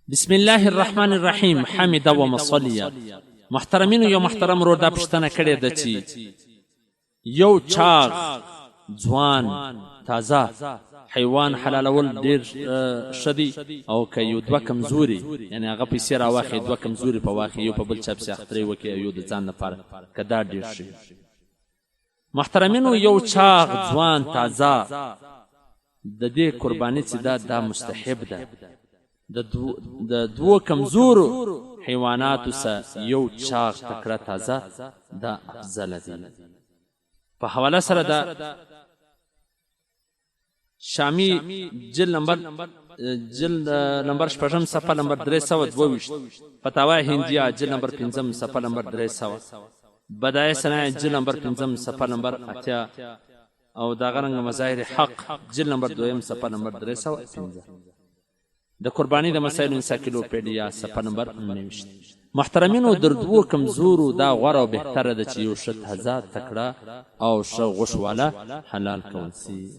بسم الله الرحمن الرحیم حمد و مصلیا. محترمینو، یو محترم ورور دا پوښتنه کړې ده چې یو چاغ ځوان تازه حیوان حلالول ډیر ښه دی او که یو دوه کمزوري، یعنی هغه پیسې راواخلي، دوه کمزوري په واخلي، یو په بل چا پسې اخترې وکړي او یو د ځان لپاره، که دا ډیر ښه؟ محترمینو، یو چاغ ځوان تازه د دې قرباني چې ده، دا مستحب ده. د دوو کمزورو حیواناتو څخه یو چاغ تکړه تازه دا افضله دی. په حواله سره د شامی جلد نمبر شپږم، صفحه نمبر 322، فتاوی هندیه، جلد نمبر پنځم، صفحه نمبر 300، بدایع صنایع، جلد نمبر پنځم، صفحه نمبر 80 او دغه رنګ مظاهر حق، جلد نمبر دویم، صفحه نمبر 305، د قرباني د مسایلو انسایکلوپیډیا، صفحه نمبر 29. محترمینو، در دوو کمزورو دا غوره او بهتره ده چې یو ښه تازه، تکړه او ښه غوښ والا حلال کول سي.